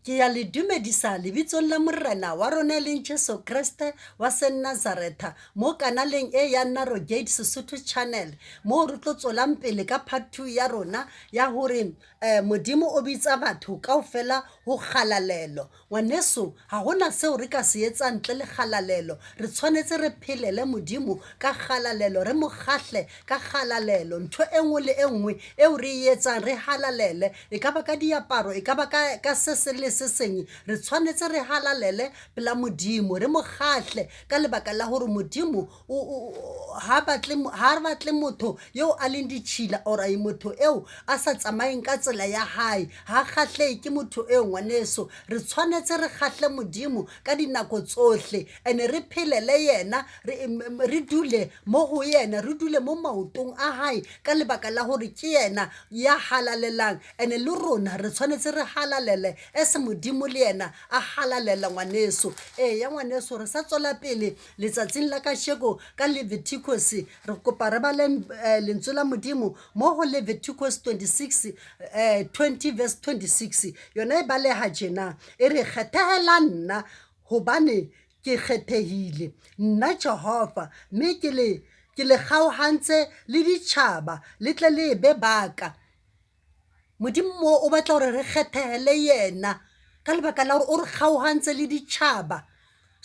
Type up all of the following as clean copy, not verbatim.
Ke ya le dumedisa lebitsong la Morena wa rona e leng Jesu Kreste wa Senazaretha mo kanaleng e ya Narrow Gate Sesotho Channel, moo re tlo tswelang pele ka part 2 ya rona ya hore Modimo o bitsa batho kaofela ho kgalalelo. Ngwaneso, ha hona seo re ka se etsang ntle le kgalalelo. Re tshwanetse re phelele Modimo ka kgalalelo, re mo kgahle ka kgalalelo. Ntho e nngwe le e nngwe eo re e etsang re halalele, e ka ba ka diaparo, e ka ba ka se seng le se seng, re tshwanetse re halalele pela Modimo, re mo kgahle ka lebaka la hore Modimo ha batle motho eo a leng ditšhila or motho eo a sa tsamayeng ka tsela ya hae, ha kgahlehe ke motho eo ngwaneso. Re tshwanetse re kgahle Modimo ka dinako tsohle and-e re phelele yena, re dule mo go yena, re dule mo maotong a hae ka lebaka la hore ke yena ya halalelang and-e le rona re tshwanetse re halalele as Modimo le yena a halalela ngwaneso. Eya ngwaneso, re sa tswela pele letsatsing la kasheko ka Leviticus, re kopa re baleng lentswe la Modimo mo go Leviticus 26, 20 verse 26. Yona e baleha tjena, e re, Kgethehela nna, hobane ke kgethehile, nna Jehova, mme ke le ke le kgaohantse le ditjhaba, le tle le be ba ka. Modimo mo o batla hore re kgethehele yena ka lebaka la hore o re kgaohantse le ditjhaba.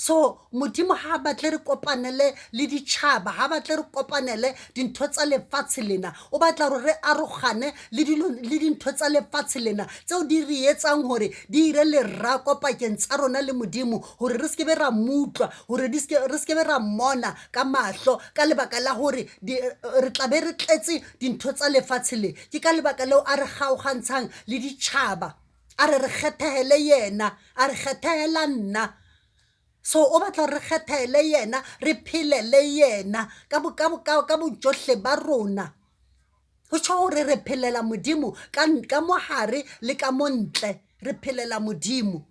So Modimo ha a batle re kopanele le ditjhaba, ha batle re kopanele dintho tsa lefatshe lena. O batla hore re arogane le dilo le dintho tsa lefatshe lena tseo di re etsang hore di ire lerako pakeng tsa rona le Modimo, hore re se ke be ra mo utlwa, hore di se re se ke be ra mmona ka mahlo ka lebaka la hore re tla be re tletse dintho tsa lefatshe le. Ke ka lebaka leo a re kgaogantshang le ditjhaba, a re re kgethehele yena, a re kgethehela nna. So o batla hore re kgethehele yena, re phelele yena ka ka bojohle ba rona. Ho tjho hore re phelela Modimo ka mohare le ka mo ntle, re phelela Modimo.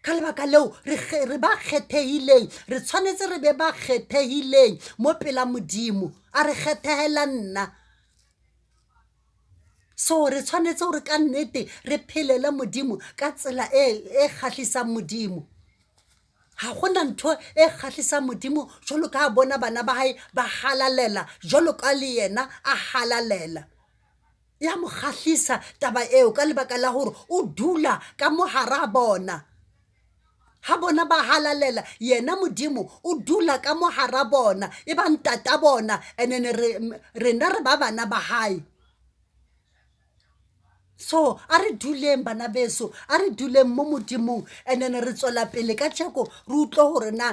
Ka lebaka leo re ba kgethehileng, re tshwanetse re be ba kgethehileng mo pela Modimo. A re kgethehela nna. So re tshwanetse hore ka nnete re phelele Modimo ka tsela e kgahlisang Modimo. Ha gona ntho e kgahlisang Modimo jwalo ka ha bona bana ba hae ba halalela jwalo ka le yena a halalela. Ya mo kgahlisa taba eo ka lebaka la hore o dula ka mo hara bona. Ha bona ba halalela, yena Modimo o dula ka mo hara bona, e ba ntata bona and then rena re ba bana ba hae. So a re duleng bana beso, a re duleng mo Modimong and then re tswela pele ka tjeko re utlwe hore na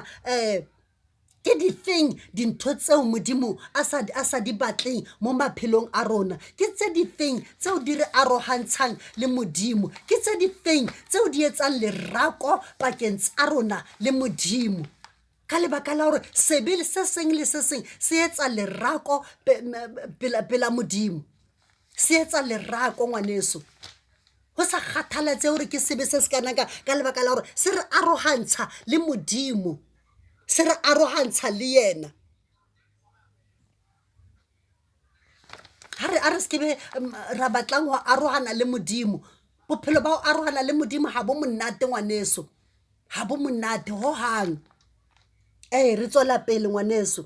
ke difeng dintho tseo Modimo a sa di batleng mo maphelong a rona. Ke tse difeng tseo di re arohantshang le Modimo. Ke tse difeng tseo di etsang lerako pakeng tsa rona le Modimo. Ka lebaka la hore sebe se seng le se seng se etsa lerako pela Modimo. Se etsa lerako ngwaneso. Ho sa kgathalatsehe hore ke sebe se se kana kang, ka lebaka la hore se re arohantsha le Modimo. Se re arohantsha le yena. Ha re a re se ke be ra batlang ho arohana le Modimo. Bophelo ba ho arohana le Modimo ha bo monate ngwaneso, ha bo monate hohang. Ee, re tswela pele ngwaneso.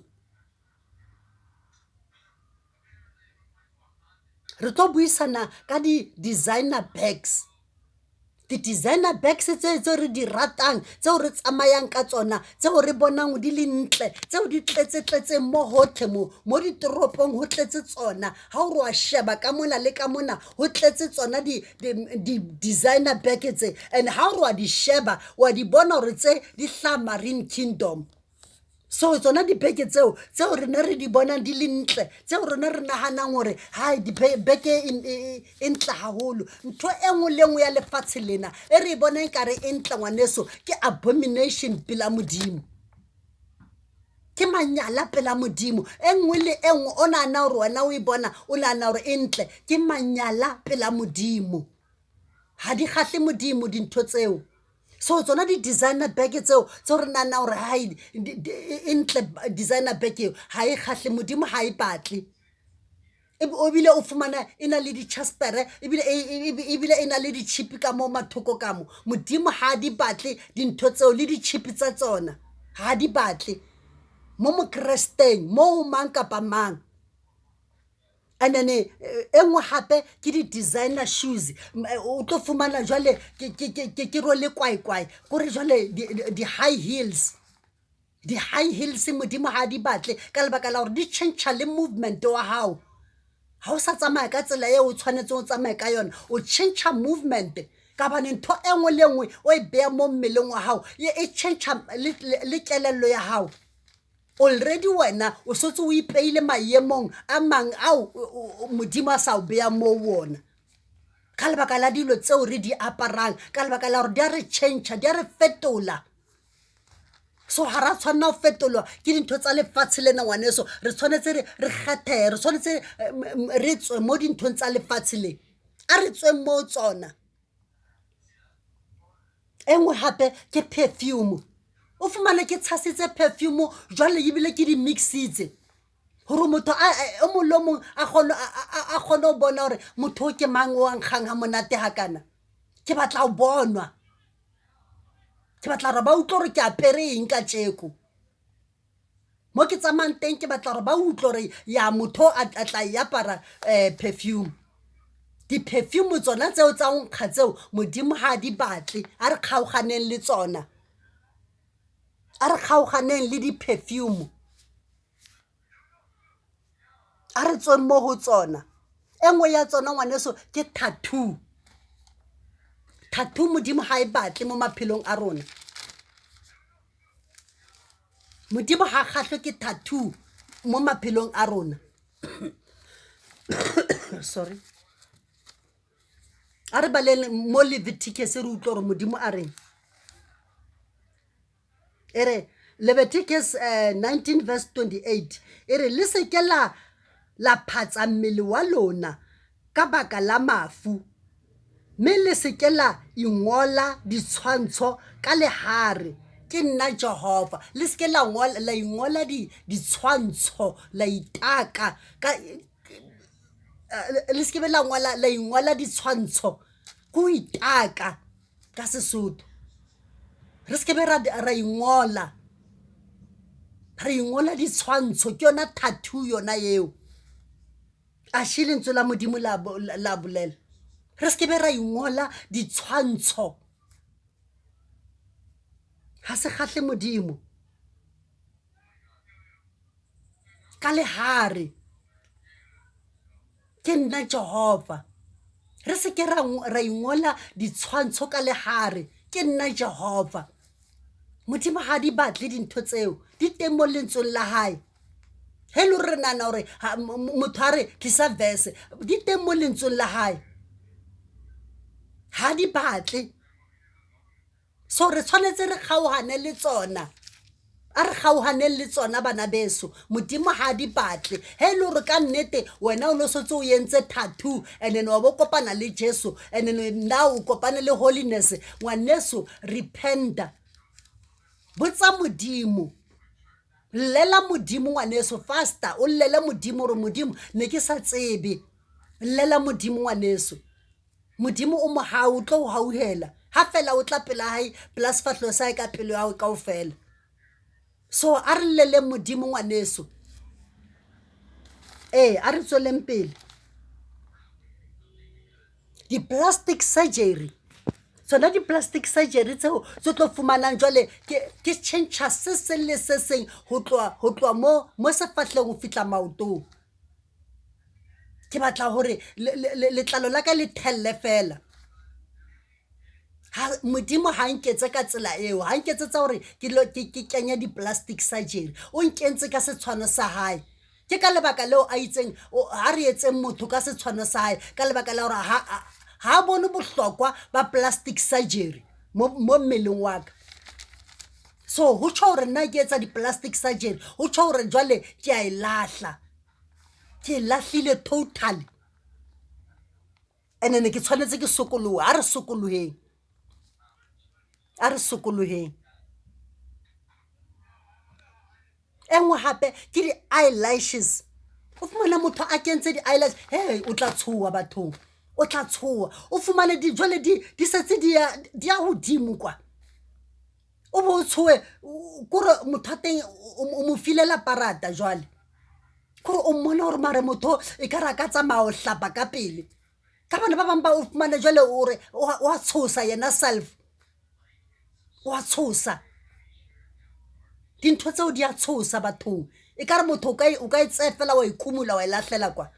Re tlo buisana ka di-designer bags. Di-designer bags tse tseo re di ratang, tseo re tsamayang ka tsona, tseo re bonang di le ntle, tseo di tletse tletseng mo hohle mo, mo ditoropong ho tletse tsona. Ha o re wa sheba ka mona le ka mona ho tletse tsona di-designer bag tse. And ha o re wa di sheba, wa di bona hore tse di hlaha Marine Kingdom. So tsona dibeke tseo tseo rena re di bonang di le ntle, tseo rona re nahanang hore hai beke e ntle haholo. Ntho e nngwe le nngwe ya lefatshe lena e re e bonang ekare e ntle ngwaneso, ke abomination pela Modimo. Ke manyala pela Modimo. E nngwe le e nngwe o nahana hore wena o e bona, o nahana hore e ntle, ke manyala pela Modimo. Ha di kgahle Modimo dintho tseo. So tsona di-designer bag tseo tseo re nahanang hore hai e ntle designer bag eo, ha e kgahle Modimo, ha e batle. Ebile o fumana e na le di-chespere, ebile ebile e na le di-chip ka mo mathoko ka mo. Modimo ha di batle dintho tseo le di-chip tsa tsona, ha di batle mo mokresteng, mo ho mang kapa mang. And then e nngwe hape ke di-designer shoes. O tlo fumana jwale ke rwele kwae-kwae, kore jwale di-high heels. Di-high heels Modimo ha di batle, ka lebaka la hore di tjhentjha le movement wa hao. Ha o sa tsamaya ka tsela eo o tshwanetseng o tsamaye ka yona, o tjhentjha movement, ka hobane ntho e nngwe le e nngwe o e beha mo mmeleng wa hao e tjhentjha le kelello ya hao. Already wena o setse o ipeile maemong a mang ao Modimo a sa o beha moo ona, ka lebaka la dilo tseo re di aparang, ka lebaka la hore di a re tjhentjha, di a re fetola. So ha ra tshwanela ho fetolwa ke dintho tsa lefatshe lena, ngwaneso. Re tshwanetse re kgethehe, re tshwanetse re tswe mo dinthong tsa lefatshe le, a re tsweng mo tsona. E nngwe hape ke perfume. O fumane ke tshasitse perfume jwale, ebile ke di mix-itse hore motho o mong le o mong a kgone ho bona hore motho o ke mang, o a nkgang ha monate hakana. Ke batla ho bonwa, ke batla hore ba utlwe hore ke apere eng kajeko. Mo ke tsamayang teng, ke batla hore ba utlwe hore ya motho a tla e apara perfume. Di-perfume tsona tseo tsa ho nkga tseo, Modimo ha di batle. A re kgaoganeng le tsona, a re kgaoganeng le di-perfume, a re tsweng mo ho tsona. E nngwe ya tsona, ngwaneso, ke tattoo. Tattoo Modimo ha e batle mo maphelong a rona. Modimo ha kgahlwe ke tattoo mo maphelong a rona. Sorry. A re baleng mo Leviticus, re utlwe hore Modimo a reng. E re Leviticus 19 verse 28, e re, "Le se ke la phatsa mmele wa lona ka baka la mafu, mme le se ke la ingola ditshwantsho ka lehare. Ke nna Jehova." Le se ke la ingola ditshwantsho, la itaka ka, le se ke be la ingola ditshwantsho, ke ho itaka ka Sesotho. Re se ke be ra ingola ditshwantsho, ke yona tattoo yona eo. Ashe lentswe la Modimo la bolela, re se ke be ra ingola ditshwantsho, ha se kgahle Modimo ka lehare. Ke nna Jehova. Re se ke ra ingola ditshwantsho ka lehare. Ke nna Jehova. Modimo ha di batle dintho tseo, di teng mo lentsweng la hae. He le hore re nahana hore motho a re tlisa verse, di teng mo lentsweng la hae, ha di batle. So re tshwanetse re kgaohane le tsona. A re kgaohaneng le tsona, bana beso. Modimo ha di batle. He e le hore ka nnete wena o no setse o entse tattoo, and then wa bo kopana le Jesu, and then now o kopane le holiness, ngwaneso, repenta, botsa Modimo, llela Modimo, ngwaneso. Fasta, o llele Modimo gore, "Modimo, ne ke sa tsebe." Llela Modimo, ngwaneso. Modimo o mohau, o tlo o hauhela ha fela o tla pela hae, pela sefahleho sa hae, ka pelo ya hao kaofela. So a re lleleng Modimo, ngwaneso. Ee, a re tsweleng pele. Di-plastic surgery tsona, di-plastic surgery tseo tse tlo fumanang jwale ke tjhentjha se seng le se seng, ho tloha mo sefahlehong ho fihla maotong. Ke batla hore letlalo la ka le thelle fela. Ha Modimo ha nketse ka tsela eo, ha nketsetsa hore ke kenye di-plastic surgery. O nkentse ka setshwano sa hae. Ke ka lebaka leo a itseng ha re etseng motho ka setshwano sa hae, ka lebaka la hore ha bone bohlokwa ba plastic surgery mo mmeleng wa ka. So ho tjho hore nna ke etsa di-plastic surgery, ho tjho hore jwale ke a e lahla, ke e lahlile totally. And then ke tshwanetse ke sokolohe. A re sokoloheng, a re sokoloheng. E nngwe hape ke di-eyelashes. O fumana motho a kentse di-eyelash, he o tla tshoha bathong, o tla tshoha. O fumane di jwale di setse di ya hodimo kwa. O bo o tshohe kore motho wa teng o mo file parata jwale. Kore o mmona hore mare motho ekare a ka tsamaya ho hlapa ka pele. Ka bana ba bang ba o fumane jwale o re wa tshosa yena self, wa tshosa. Dintho tseo di a tshosa bathong. Ekare motho o ka e tseya fela wa e kumula wa e lahlela kwa,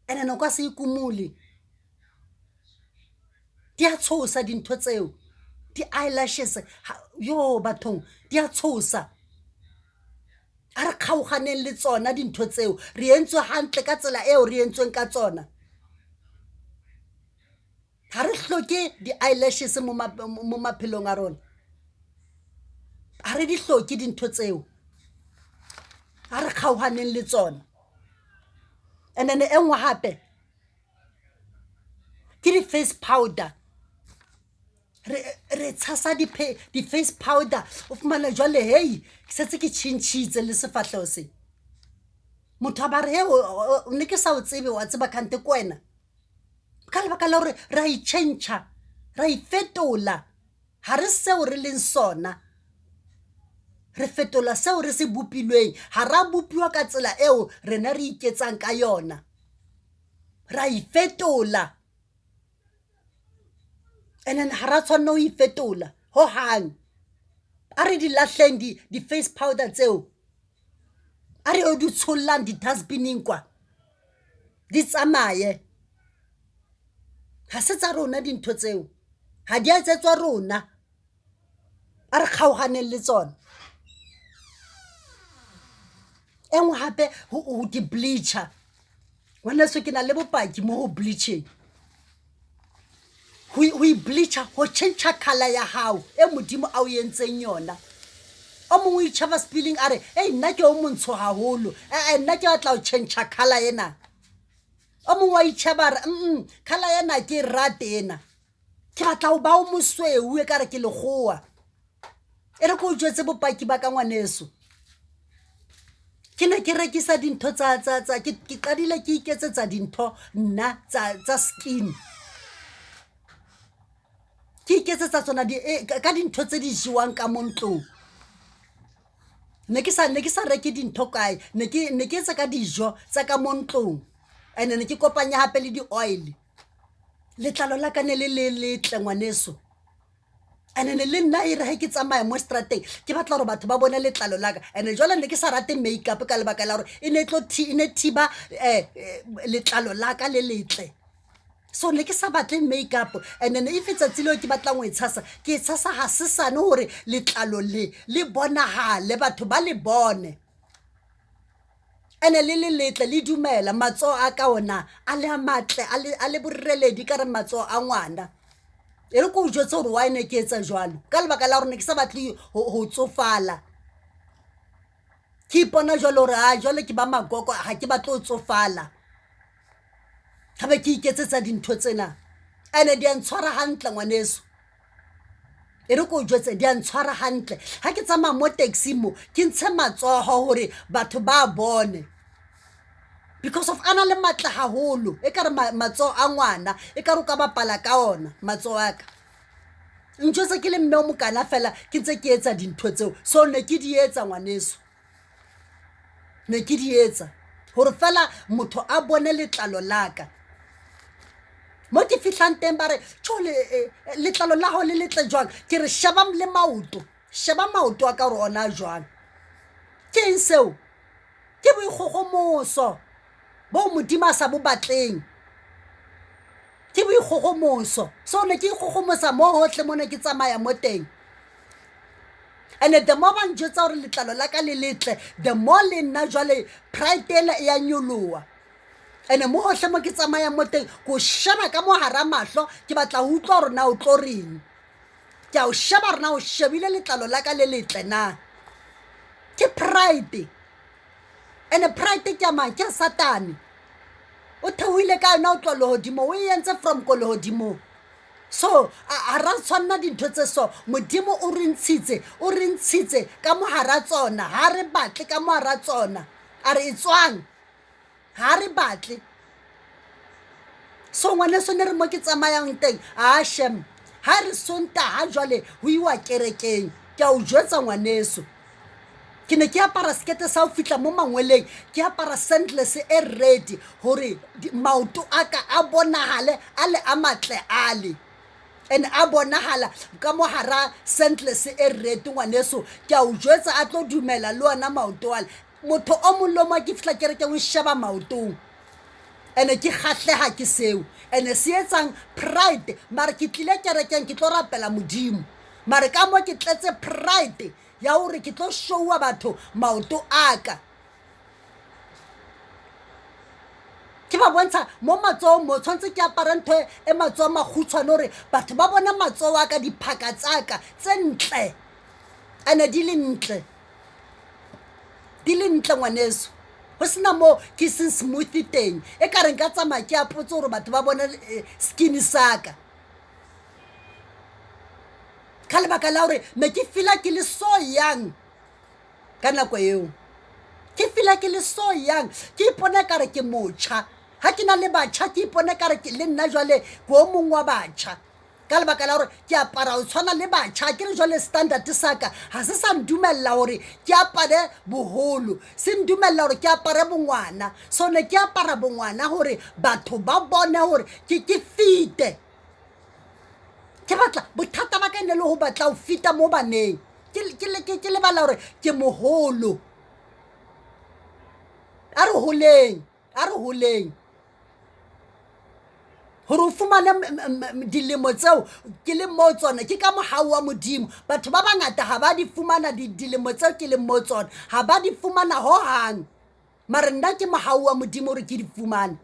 and then o ka se e kumule. Di a tshosa dintho tseo, di-eyelashes yo bathong di a tshosa. A re kgaoganeng le tsona dintho tseo, re entswe hantle ka tsela eo re entsweng ka tsona. Ha re hloke di-eyelashes mo maphelong a rona, ha re di hloke dintho tseo, ha re kgaohaneng le tsona. And then e nngwe hape ke di-face powder, re tshasa di-face powder, o fumane jwale hei ke setse ke tjhentjhitse le sefahleho se. Motho a ba re, he ne ke sa o tsebe wa tseba kgante ke wena. Ka lebaka la hore ra itjhentjha, ra ifetola, ha re seo re leng sona. Re fetola seo re se bopilweng, ha ra bopuwa ka tsela eo rena re iketsang ka yona. Ra ifetola, and then ha ra tshwanela ho ifetola hohang. A re di lahleng di-face powder tseo, a re yo di tshollang di-dustbin-ing kwa, di tsamaye. Ha se tsa rona dintho tseo, ha di a etsetswa rona. A re kgaohaneng le tsona. E nngwe hape ho di-bleacher, ngwaneso ke na le bopaki mo ho bleaching. Ho i-bleacher, ho tjhentjha colour ya hao e Modimo a o entseng yona. O mong o itjheba sepilling a re, ei nna ke o montsho haholo, eh nna ke batla ho tjhentjha colour ena. O mong wa itjheba a re, colour ena ke e rate ena, ke batla ho ba o mosweu ekare ke lekgowa. E re ke o jwetse bopaki ba ka ngwaneso. Ke ne ke rekisa dintho tsa ke qadile ke iketsetsa dintho nna tsa skin. Ke iketsetsa tsona ka dintho tse di jewang ka mo ntlong. Ne ke sa reke dintho kae, ne ke etsa ka dijo tsa ka mo ntlong, and ne ke kopanya hape le di-oil. Letlalo la ka ne le le letle ngwaneso. And then le nna e re ha ke tsamaya mo seterateng, ke batla hore batho ba bone letlalo la ka. And jwale ne ke sa rate makeup ka lebaka la hore e ne tlo e ne thiba letlalo la ka le letle. So ne ke sa batle makeup, and then if tsatsi leo ke batlang ho e tshasa, ke e tshasa ha sesane hore letlalo le le bonahale, batho ba le bone. Ene le le letle le dumela matsoho a ka ona a le a matle, a le boreledi ekare matsoho a ngwana. E re ke o jwetse hore why ne ke etsa jwalo, ka lebaka la hore ne ke sa batle ho tsofala. Ke ipona jwale hore ha jwale ke ba makoko, ha ke batle ho tsofala. Hape ke iketsetsa dintho tsena, ene di a ntshwara hantle ngwaneso. E re ke o jwetse di a ntshwara hantle. Ha ke tsamaya mo taxi mo, ke ntshe matsoho hore batho ba bone. Because of ana le matla haholo, ekare matsoho a ngwana, ekare o ka bapala ka ona matsoho a ka. Ntjwetse ke le mme o mokana fela ke ntse ke etsa dintho tseo. So ne ke di etsa ngwaneso. Ne ke di etsa hore fela motho a bone letlalo la ka. Mo ke fihlang teng ba re, tjo letlalo la hao le letle jwang? Ke re sheba le maoto, sheba maoto a ka hore ona a jwang. Ke eng seo? Ke boikgogomoso bo Modimo a sa bo batleng. Ke boikgogomoso. So ne ke ikgogomosa mo hohle mo ne ke tsamaya mo teng. And the more ba njwetsa hore letlalo la ka le letle, the more le nna jwale pride ena e ya nyoloha. And mo hohle mo ke tsamayang mo teng, ko sheba ka mo hara mahlo, ke batla ho utlwa hore na o tlo reng. Ke a o sheba hore na o shebile letlalo la ka le letle na. Ke pride. And pride ke ya mang? Ke ya Satane. O theohile ka yona ho tloha lehodimong, o e entse from ko lehodimong. So ha ra tshwanna dintho tse so. Modimo o re ntshitse, o re ntshitse ka mohara tsona, ha re batle ka mohara tsona. A re e tswang. Ga re batle. So ngwaneso ne re mo ke tsamayang teng, a shem, ha re Sontaha jwale ho iwa kerekeng, ke a o jwetsa ngwaneso. Ke ne ke apara sekete sa ho fihla mo mangweleng, ke apara sandals e red hore maoto a ka a bonahale a le a matle ale. And a bonahala ka mo hara sandals e red ngwaneso, ke a o jwetsa a tlo dumela le ona maoto ale. Motho o mong le o mong ke fihla kerekeng o nsheba maotong. Ene ke kgahleha ke seo. Ene se etsang pride, mare ke tlile kerekeng ke tlo rapela Modimo. Mare ka mo ke tletse pride ya hore ke tlo showa batho maoto a ka. Ke ba bontsha mo matsohong mo tshwanetse ke apare ntho e matsoho a makgutshwane hore batho ba bone matsoho a ka, diphaka tsa ka tse ntle. Ene di le ntle. Di le ntle ngwaneso. Ho sena moo ke seng smooth teng. E ka re nka tsamaya ke apotse hore batho ba bone skin sa ka. Ka lebaka la hore ne ke feela ke le so young ka nako eo. Ke feela ke le so young, ke ipona ekare ke motjha. Ha ke na le batjha, ke ipona ekare ke le nna jwale ke o mong wa batjha. Ka lebaka la hore ke apara ho tshwana le batjha. Ke re jwale standard sa ka ha se sa ndumella hore ke apare boholo, se ndumella hore ke apare bongwana. So ne ke apara bongwana hore batho ba bone hore ke fite. Ke batla bothata ba ka e ne le ho batla ho fita mo baneng. Ke lebala hore ke moholo. A re holeng, a re holeng. Hore o fumane dilemo tseo ke leng mo tsona ke ka mohau wa Modimo. Batho ba bangata ha ba di fumana dilemo tseo ke leng mo tsona, ha ba di fumana hohang. Mare nna ke mohau wa Modimo hore ke di fumane.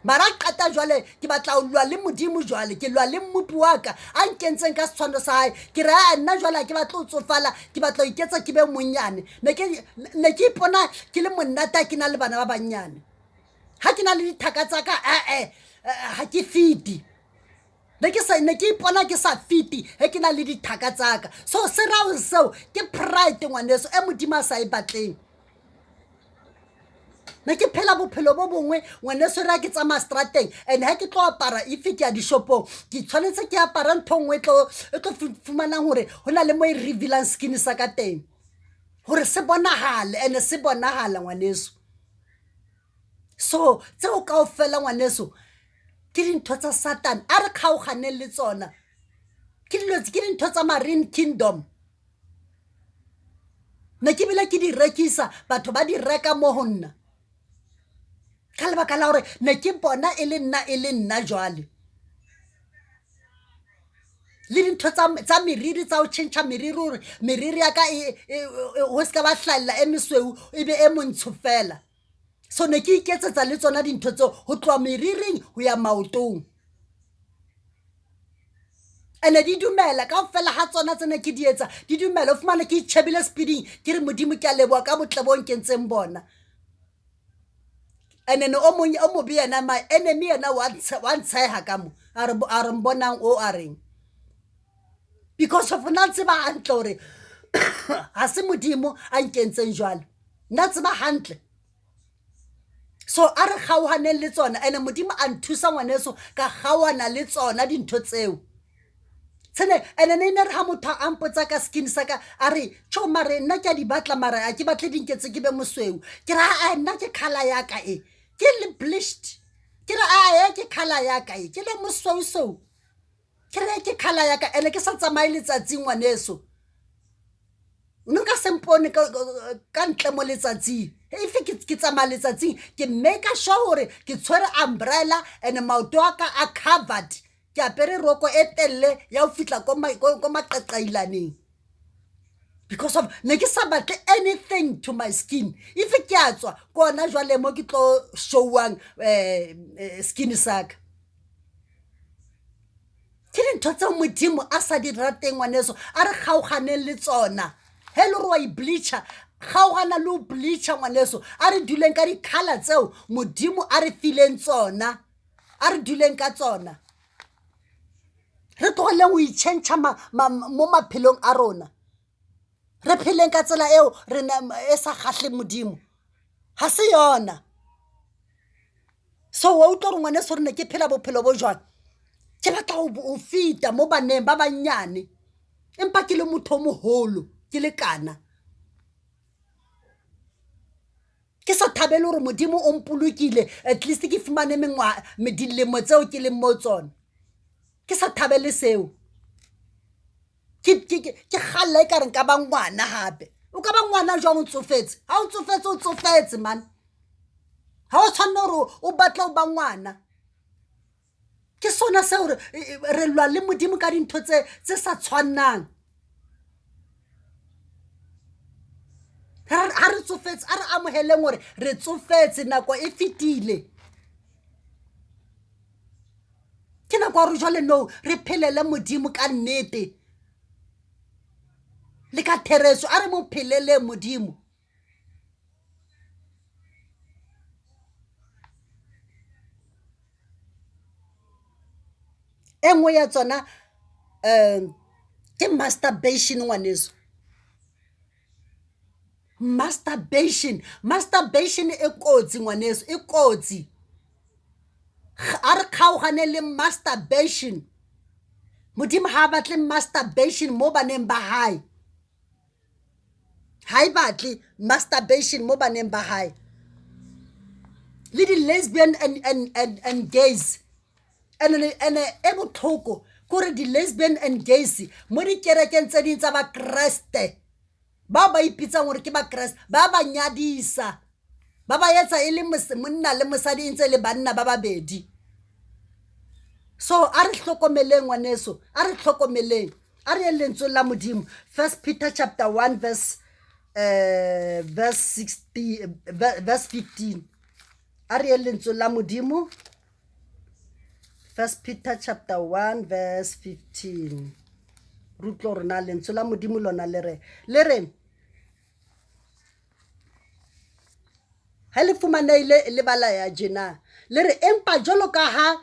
Mara ha qeta jwale ke batla ho lwa le Modimo jwale, ke lwa le mmopi wa ka a nkentseng ka setshwantsho sa hae. Ke re ae nna jwale ha ke batle ho tsofala, ke batla ho iketsa ke be monyane. Ne ke ipona ke le monate ha ke na le bana ba banyane. Ha ke na le dithaka tsa ka, ae ha ke fiti. Ne ke sa, ne ke ipona ke sa fiti he ke na le dithaka tsa ka. So se raya hore seo ke pride ngwaneso e Modimo a sa e batleng. Ne ke phela bophelo bo bongwe ngwaneso re ha ke tsamaya seterateng, and ha ke tlo apara if ke ya dishopong, ke tshwanetse ke apara ntho e nngwe e tlo fumanang hore ho na le mo e reveal-ang skin sa ka teng. Hore se bonahale, ene se bonahala ngwaneso. So tseo kaofela ngwaneso ke dintho tsa Satan, a re kgaoganeng le tsona. Ke dilo ke dintho tsa Marine Kingdom. Ne ke bile ke di rekisa, batho ba di reka mo ho nna. Ka lebaka la hore ne ke bona e le nna e le nna jwale. Le dintho tsa meriri, tsa ho tjhentjha meriri hore meriri ya ka ho se ka ba hlahella e mesweu e be e montsho feela. So ne ke iketsetsa le tsona dintho tseo ho tloha meriring ho ya maotong. Ene di dumela kaofela ha tsona tse ne ke di etsa, di dumela. O fumane ke itjhebile speeding, ke re Modimo ke a leboha ka botle bo nkentseng bona. And then o mong o mobe yena, my enemy yena wa ntsheha ka mo. A re mbonang o a reng. Because of nna tseba hantle hore ha se Modimo a nkentseng jwalo. Nna tseba hantle. So a re kgaohaneng le tsona, ene Modimo a nthusa ngwaneso ka kgaohana le tsona dintho tseo. Tshene ene ne ne re ha motho a mpotsa ka skin sa ka, a re tjho mare nna ke a di batla mara ha ke batle di nketse ke be mosweu. Ke re ae nna ke colour ya ka e, ke le bleached. Ke re ae ke colour ya ka e, ke le mosweusweu. Ke re ke colour ya ka, ene ke sa tsamaye letsatsing ngwaneso. No ka se mpone ka ntle mo letsatsing. If ke tsamaya letsatsing, ke make sure hore ke tshwere umbrella and maoto a ka a covered. Ke apere roko e telle ya ho fihla ko maqaqailaneng. Because of ne ke sa batle anything to my skin. If ke a tswa ke hona jwale mo ke tlo show-ang skin sa ka. Ke dintho tseo Modimo a sa di rateng ngwaneso, a re kgaoganeng le tsona. He le hore wa i-bleacher, kgaogana le ho bleacher ngwaneso. A re duleng ka di-colour tseo Modimo a re fileng tsona. A re duleng ka tsona. Re tlohelleng ho itjhentjha mo maphelong a rona. Re pheleng ka tsela eo re e sa kgahleng Modimo. Ha se yona. So wa utlwa gore ngwaneso re ne ke phela bophelo bo jwang? Ke batla ho feta mo baneng ba banyane, empa ke le motho o moholo, ke le kana. Ke sa thabele hore Modimo o mpolokile, at least ke fumane mengwaha, dilemo tseo ke leng mo tsona. Ke sa thabele seo. Ke kgalla ekare nka ba ngwana hape. O ka ba ngwana jwang o tsofetse? Ha o tsofetse, o tsofetse man. Ha o tshwanna hore o batle ho ba ngwana. Ke sona seo re lwa le Modimo ka dintho tse sa tshwannang. Ha re tsofetse, a re amoheleng hore re tsofetse, nako e fetile. Ke nako ya hore jwale nou re phelele Modimo ka nnete le ka thereso. A re mo pheleleng Modimo. E nngwe ya tsona ke masturbation ngwaneso. Masturbation, masturbation e kotsi ngwaneso, e kotsi. A re kgaogane le masturbation. Modimo ha a batle masturbation mo baneng ba hae. Ha e batle masturbation mo baneng ba hae. Le di-lesbian and gays. And e botlhoko kore di-lesbian and gays mo dikerekeng tse ding tsa Bakreste, bao ba ipitsang hore ke Bakreste, ba ba nyadisa, ba ba etsa e le monna le mosadi e ntse le banna ba babedi. So a re hlokomeleng ngwaneso, a re hlokomeleng. A re yeng lentsweng la Modimo. First Peter chapter 1 verse verse 60, verse 15. A re yeng lentsweng la Modimo. First Peter chapter 1 verse 15. Re utlwe hore na lentswe la Modimo lona le re, le re ha le fumanehile le bala ya tjena, le re empa jwalo ka ha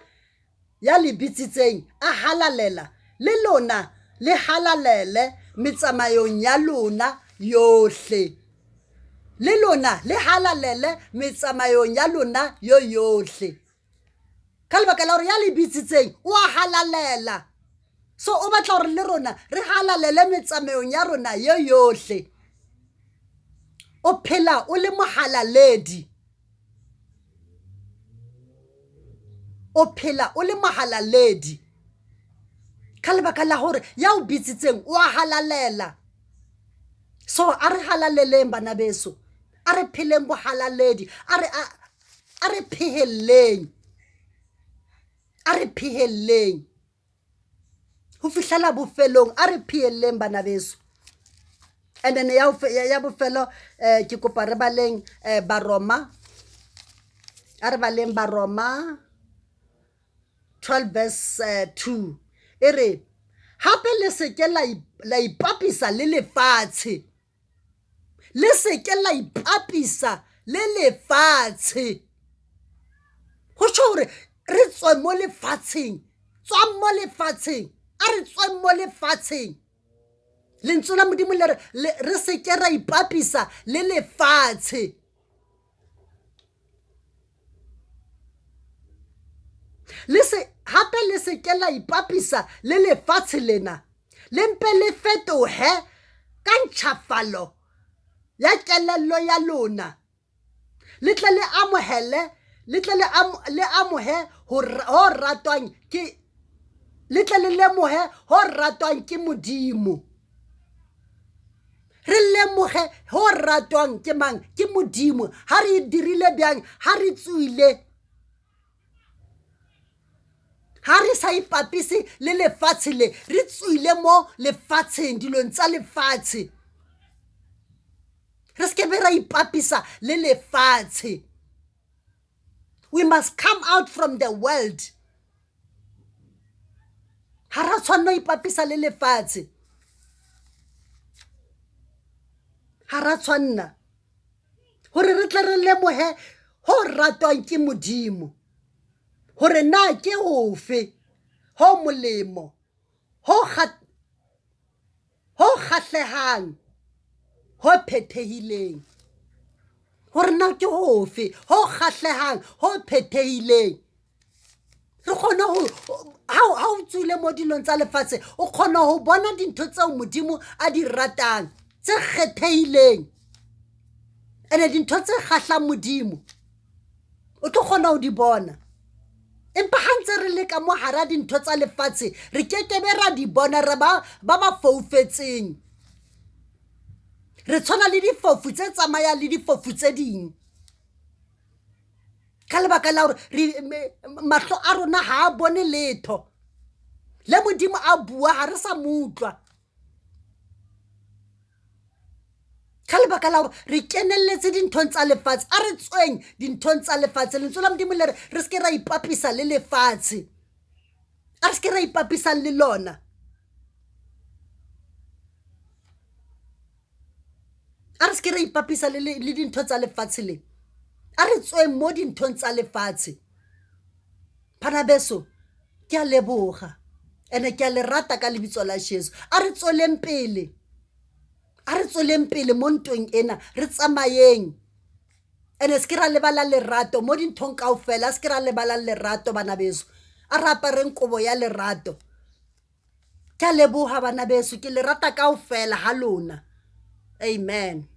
ya le bitsitseng a halalela, le lona le halalele metsamayong ya lona yohle. Le lona le halalele metsamayong ya lona yo yohle. Ka lebaka la hore ya le bitsitseng o a halalela. So o batla hore le rona re halalele metsamayong ya rona yo yohle. O phela o le mohalaledi. O phela o le mohalaledi. Ka lebaka la hore ya o bitsitseng o a halalela. So a re halaleleng bana beso. A re pheleng bohalaledi. A re a re phehelleng. A re phehelleng. Ho fihlela bofelong, a re phehelleng bana beso. And then ya bofelo, ke kopa re baleng Baroma. A re baleng Baroma 12 verse 2. E re hape le se ke la ipapisa le lefatshe. Le se ke la ipapisa le lefatshe. Ho tjho hore re tswe mo lefatsheng. Tswang mo lefatsheng. A re tsweng mo lefatsheng. Lentswe la Modimo le re re se ke ra ipapisa le lefatshe. Le se hape le se ke la ipapisa le lefatshe lena. Le mpe le fetohe ka ntjhafalo ya kelello ya lona. Le tle le amohele, le tle le amohe ho ratwang ke, le tle le lemohe ho ratwang ke Modimo. Re lemohe ho ratwang ke mang? Ke Modimo. Ha re dirile bjang? Ha re tswile, ha re sa ipapise le lefatshe le, re tswile mo lefatsheng, dilong tsa lefatshe. Re se ke be ra ipapisa le lefatshe. We must come out from the world. Ha ra tshwanna ho ipapisa le lefatshe. Ha ra tshwanna hore re tle re lemohe ho ratwang ke Modimo, hore na ke hofe ho molemo, ho ho kgahlehang, ho phethehileng. Hore na ke hofe ho kgahlehang, ho phethehileng. Re kgone ho, ha o tswile mo dilong tsa lefatshe, o kgona ho bona dintho tseo Modimo a di ratang, tse kgethehileng. Ene dintho tse kgahlang Modimo, o tlo kgona ho di bona. Empa ha ntse re le ka mo hara dintho tsa lefatshe, re kekebe ra di bona, re ba ba ba foufetseng. Re tshwana le difofu tse tsamayang le difofu tse ding. Ka lebaka la hore mahlo a rona ha a bone letho. Le Modimo a bua ha re sa mo utlwa. Ka lebaka la hore re kenelletse dinthong tsa lefatshe. A re tsweng dinthong tsa lefatshe. Lentswe la Modimo le re re se ke ra ipapisa le lefatshe. A re se ke ra ipapisang le lona. A re se ke ra ipapisa le le dintho tsa lefatshe le. A re tsweng mo dinthong tsa lefatshe. Bana beso, ke a leboga ene ke a le rata ka lebitso la Jesu. A re tsweleng pele, a re tsweleng pele mo ntweng ena, re tsamayeng. Ene se ke ra lebala lerato mo dinthong kaofela, a se ke ra lebala lerato bana beso. A re apareng kobo ya lerato. Ke a leboha bana beso, ke le rata kaofela ha lona. Amen.